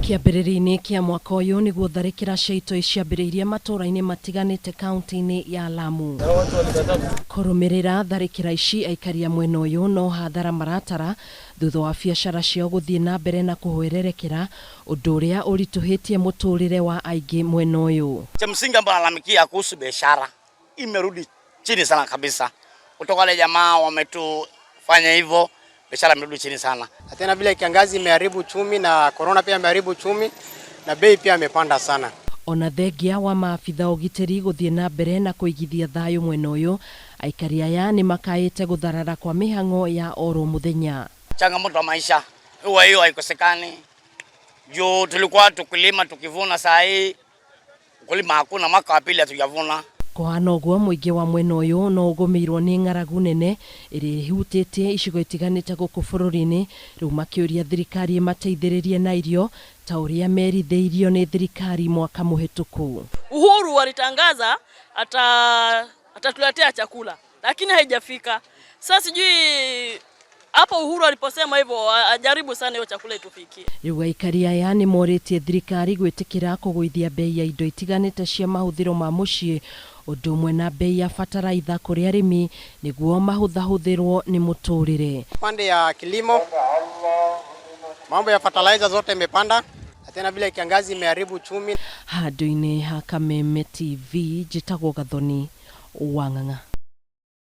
Kĩambĩrĩria-inĩ kĩa mwaka ũyũ nĩguo tharĩkĩra cia itoi ciambĩrĩirie matũũra-inĩ matiganĩte kaunti-inĩ ya Lamu. Kũrũmĩrĩra tharĩkĩra ici, aikari a mwena ũyũ no hathara maratara thutha wa biacara ciao gũthiĩ na mbere na kũhwererekera, ũndũ ũrĩa ũritũhĩtie mũtũrĩre wa aingĩ mwena ũyũ. Cha msingi ambao nalalamikia kuhusu biashara imerudi chini sana kabisa, kutoka wale jamaa wametufanya hivyo, biashara imerudi chini sana. Na tena vile kiangazi imeharibu uchumi na corona pia imeharibu uchumi na bei pia imepanda sana. Ona thengia wa maabitha ũgitĩri gũthiĩ na mbere na kũigithia thayũ mwena ũyũ, aikari aya nĩ makaĩte gũtharara kwa mĩhang'o ya oro mũthenya. Changamoto ya maisha huwa hiyo haikosekani, juu tulikuwa tukilima tukivuna, saa hii kulima hakuna, mwaka wa pili hatujavuna. Kũhana ũguo mũingĩ wa mwena ũyũ no ũgũmĩirwo nĩ ng'aragu nene ĩrĩa ĩhutĩtie icigo itiganĩte gũkũ bũrũri-inĩ, rĩu makĩũria thirikari ĩmateithĩrĩrie na irio ta ũrĩa merithĩirio nĩ thirikari mwaka mũhĩtũku. Uhuru walitangaza atatuletea chakula lakini haijafika. Sasa sijui hapo Uhuru aliposema hivyo ajaribu sana hiyo chakula itufikie. Rĩu aikari aya nĩ morĩtie thirikari gwĩtĩkĩra kũgũithia bei ya indo itiganĩte cia mahũthĩro ma mũciĩ ũndũ ũmwe na bei ya bataraitha kũrĩ arĩmi nĩguo mahũthahũthĩrwo nĩ mũtũrĩre. Pande ya kilimo, mambo ya fertilizer zote imepanda, na tena vile kiangazi imeharibu uchumi. Handũ-inĩ ha Kameme TV njĩtagwo Gathoni Wang'ang'a.